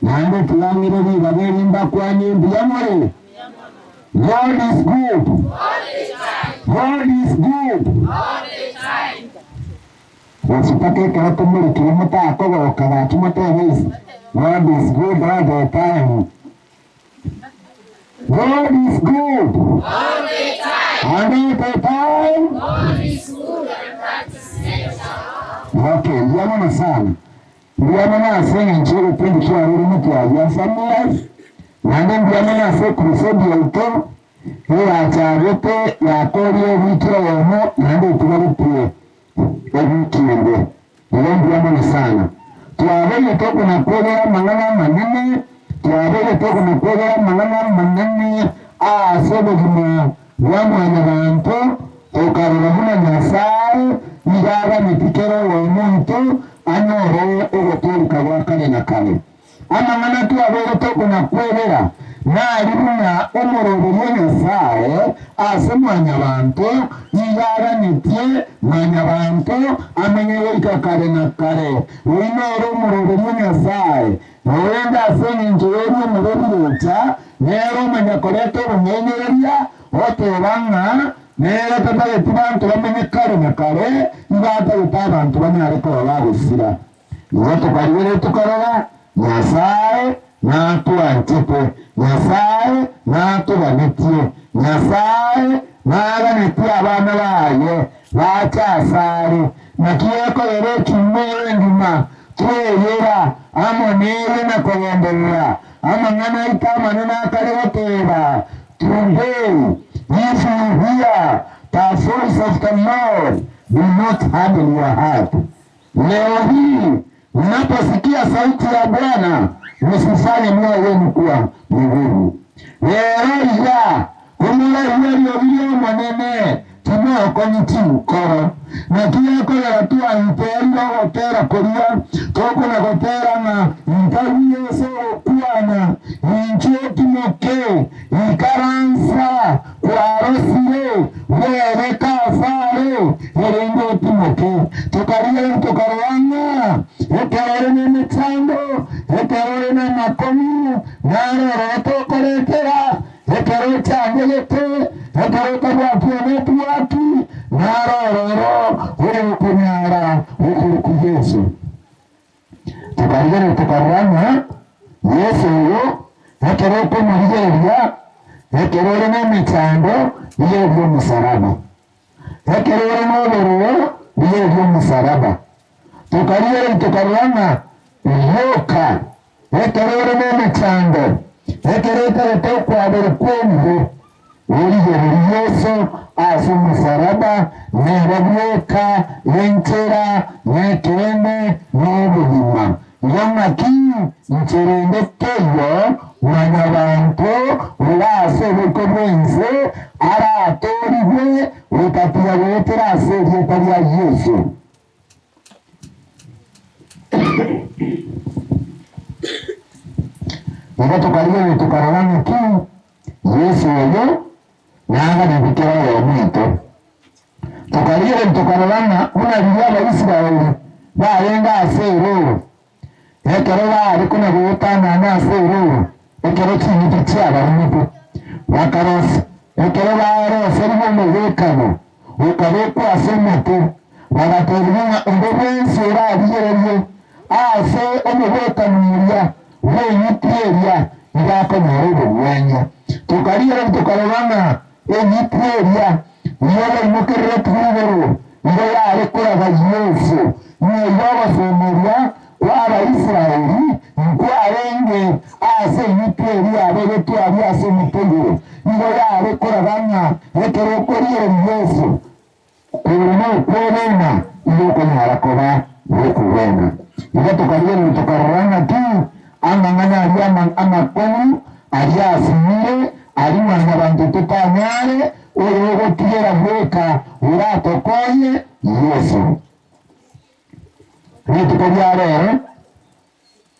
Naende tiga ng'ire ribaga eri mbakwanie mbuya more. God is good. God is good. Gose mpaka ekero tomorekire motakogoka gaki motebe is God is good all the time. God is good and all the time. Okay, mbuya mono sana. Mbuya mono ase eng'encho y'egepindi kiarure motwabia Family Life, naende mbuya mono ase ekrusedi yaito eyachagete yakoria ewiki eyemo naende etigaretie ewiki ende. Igo mbuya mono sana. Twabeire tokonakwegera amang'ana amanene, twabeire tokonakwegera amang'ana amanene ase obogima bwa mwanyabanto, tokarora buna Nyasae nigo aganeti kera oyomo oito anyore ogotooreka gwa kare na kare. Amang'ana twabeire tokonakwegera nari buna omoroberio o Nyasae ase mwanyabanto nigo aganetie mwanyabanto amenye goika kare na kare. Oyio nere omoroberio o Nyasae, korende ase engencho y'eriombe rigocha, nere omanya koreta obong'ainereria, goteba ng'a nere tatageti banto bamenye kare na kare, igo atagete abanto banyare koba bagosira. Igo tokarigereria tokarora, Nyasae natwanchete, Nyasae natoganetie, Nyasae naganetie abana baye bache asare. Naki gekogera ekiimo ere engima tweyera amo nere na kogenderera amang'ana aito amanene akare goteba, Today, if you hear the voice of the Lord, do not harden your heart. Leo hii mnaposikia sauti ya Bwana, msifanye mioyo yenu kuwa migumu. Rero iga, komoraigue eriogi ri'Omonene, timokonya chinkoro. Naki gekogera twaiterire ogotera koria tokona gotera ng'a inkaigwe ase ogokwana, Inchuo timoke, Ikaransa kwarosire, bwebeke asare, erinde otimoke. Tokarigereria tokarora ng'a ekero ore nemechando, ekero ore namakong'u, naro ororo tokoretera, ekero ochandegete, ekero otabwati enetwaki, naro ororo ore okonyara gokorokwa Yeso. Tokarigereria tokarora ng'a Yeso oyo, ekero okomorigereria, ekero ore nemechando, rigereria omosalaba. Ekero ore nobororo, rigereria omosalaba. Tokarigereria tokarora ng'a rioka ekero ore nemechando, ekero otagete okwaberwa kw'ebibe, Origererie Yeso ase omosalaba, nere bweka enchera, nekeene, nobogima. Igo ng'aki inchera ende teiyo mwanyabanto ore ase oboiko bw'ense aratoorigwe gotatiga goetera ase erieta ria Yeso. Igo tokarigereria tokarora ng'aki Yeso oyo naganete kera oyomo oito. Tokarigereria tokarora ng'a buna riria Abaisraeli barenge ase erooro, ekero baare kona-goetanana ase erooro, ekero ching'iti chiabaremete, bakarosia, ekero baroserigwe omogwekano okabekwa ase omote, bagateebigwa ng'a onde bwensi orarigererie ase omogwekano oria bw'eng'iti eria nigo akonyora obogwenia. Tokarigereria tokarora ng'a eng'iti eria nigo yaimokereretigwe igoro, nigo yare koraga Yeso, ng'a igo ogosemeria kw'Abaisraeli nkwarenge ase eng'iti eria yabegetwe aria ase omote igoro. Nigo yare koraga ng'a ekero okorigereria Yeso, Korwa nokwegena igo okonyara koba gokogwena. Igo tokarigereria tokarora ng'aki amang'ana aria amakong'u aria asinyire, aria mwanyabanto totanyare, oyogotigera bweka oratokonye, Yeso. Rituko ria rero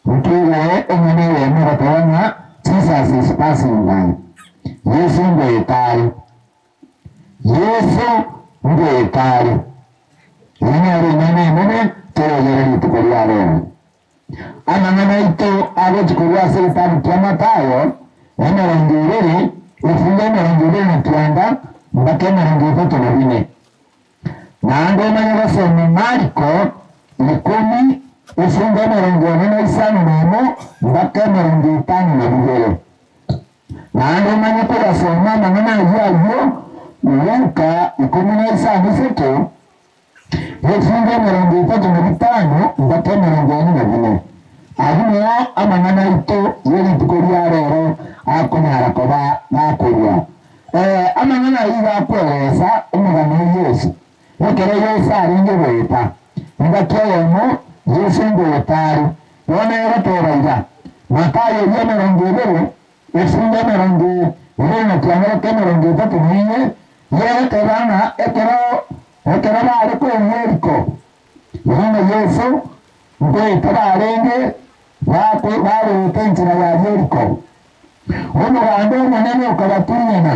ntoigwe eng'ana eyemo egoteba ng'a Jesus is passing by, Yeso ngoeta are. Yeso ngoeta are. Eyio nero eng'ana enene toregere rituko ria rero. Amang'ana aito agochia korwa ase egetabu kia Mathayo, 20, efungu 29 mpaka 34. Naende omanye gosoma Mariko ikomi, efungu 45 mpaka 52. Naende omanye koyasoma amang'ana ayio ayio Luka 15, Ebifungo 35 mpaka 44. Ayio nao amang'ana aito ye rituko ria rero akonyara koba gakorua. Ee, amang'ana ayio iga akweresa omogano o Yeso. Ekero Yeso arenge goeta, engaki eyemo Yeso ngoeta are, bono egoteba iga, Matayo eria 20, efungo 29 mpaka 34, Yegoteba ng'a ekero ekero bare koenywa eriko, bono Yeso ngoeta barenge bagoeta enchera ya Yeriko. Omoganda omonene okabatunyana,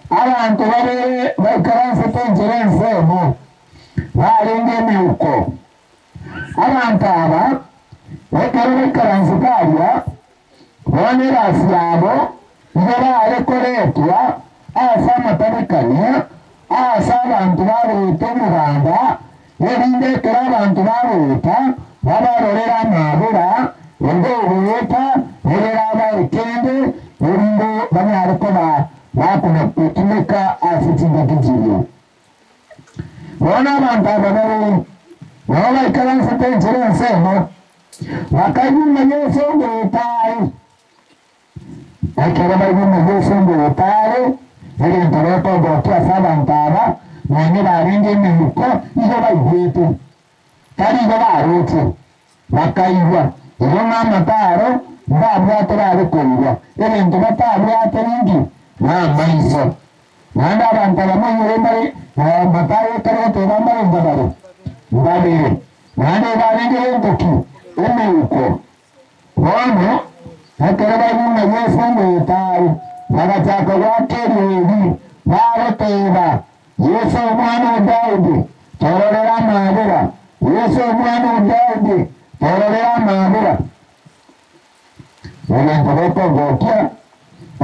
abanto babere baikaransete enchera ensemo, barenge emeuko. Abanto aba ekero baikaransete aria, Bono egasi yabo nigo baare koretwa ase amatabekania aase abanto bagoeta omoganda, erinde ekero abanto bagoeta babarorere amaabera, onde ogoeta egere abae kende, erinde banyare koba bakonagotumeka ase chingaki chiria. Bono abanto aba babere nabo baikaransete enchera ensemo, bakaigwa ng'a Yeso ngoeta are. Ekero baigwa ng'a Yeso ngoeta are, egento gekogokia ase abanto aba, nonya barenge emeuko, igo baigwete, tari igo baroche, bakaigwa. Igo ng'a amato aro mbabwate bare koigwa, egento batabwate ninki? Namaiso. Naende abanto aba moinyore mbare mbatagokare goteba mbare mbabare mbabere, naende ebarenge gento ki? Emeuko. Bono ekero baigwa ng'a Yeso ngoeta are, bagachaka goaka eriogi, bagoteba, Yeso omwana o Daudi, tororere amaabera! Yeso omwana o Daudi, tororere amaabera! Egento gekogokia,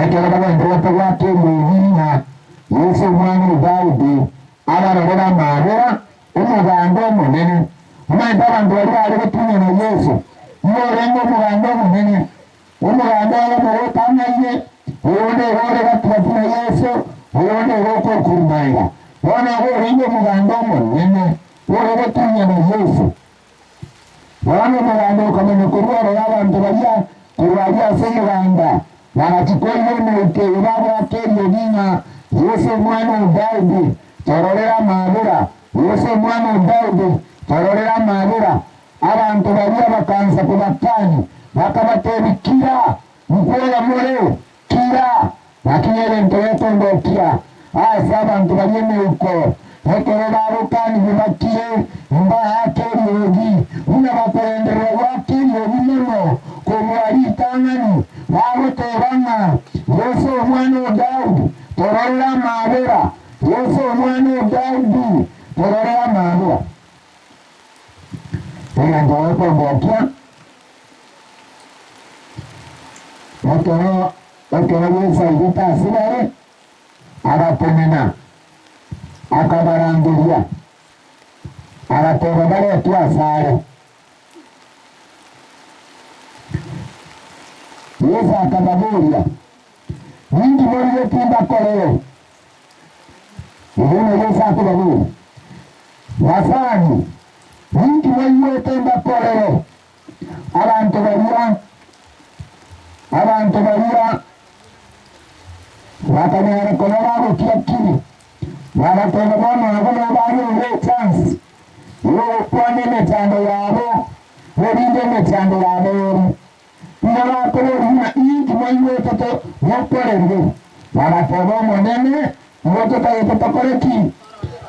ekero bagendererete goaka eriogi ng'a Yeso omwana o Daudi abarorere amaabera, omoganda omonene, omanyete abanto baria baare gotunyana Yeso, nigo orenge omoganda omonene, omoganda oyomo gotang'aine, oyonde igo ore gati-gati na Yeso, oyonde igo okokurumaiga. Bono igo orenge omoganda omonene ore gotunyana Yeso. Bono omoganda okamanya korwa ororo abanto baria korwa aria ase omoganda, bagachia koigwa emeuko eye babwate eriogi ng'a, Yeso omwana o Daudi, tororere amaabera! Yeso omwana o Daudi, tororere amaabera! Abanto baria bakansa kobakania, bakabatebia, Kira! Nkwoga more? Kira! Naki negento gekongokia ase abanto baria emeuko, ekero bagokanigwe bakire, mbaake eriogi, buna bakogenderera goaka eriogi mono kobua ritang'ani, bagoteba ng'a, Yeso omwana o Daudi, tororere amaabera! Yeso omwana o Daudi, tororere amaabera! Egento gekongokia ekero Ekero Yeso aigete ase bare, agatenena, akabarangeria, agateba baretwe asare. Yeso akababoria, Ninki morigetie mbakorere? Erio na Yeso akobaboria, Basani, ninki moigwete mbakorere? Abanto baria, abanto baria bakanyara koba bagokia kiri, bagateba bono abwo nabo banyorire echance yogokwana emechando yabo, erinde emechando yabo ere. Igo bakoboria buna inki mwaigwete to mokorerwe? Bagateba Omonene, igo totagete tokore ki?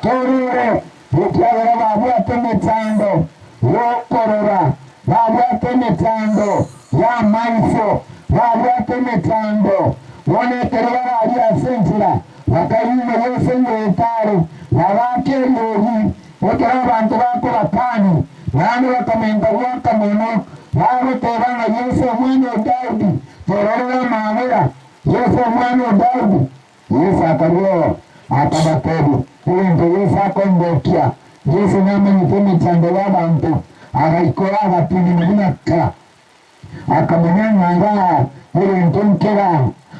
Torore, ekiagera babwate emechando y'okorora, babwate emechando y'amaiso, babwate emechando. Bono ekero bararia ase enchera, bakaigwa Yeso ngoeta are, bagaaka eriogi, ekero abanto bakobakania, naende bakamenta goaka mono. Bagoteba ng'a Yeso omwana o Daudi, tororere amabera, Yeso omwana o Daudi. Yeso akarua akabatebia, Egento Yeso akongokia. Yeso namanyete emechando y'abanto, agaikora agatenena buna ka. Akamanya ng'a igaa egento nkera,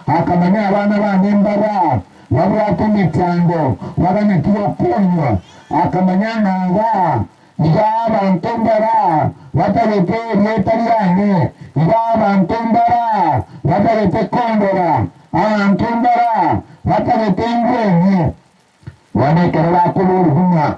akamanya abana bane mbaba babwate emechando baganetie gokonywa, akamanya ng'a igaa igaa abanto mbara batagete erieta riane, igaa abanto mbara batagete kondora, abanto mbara batagete ngwenye. Bono ekero bakoboria buna.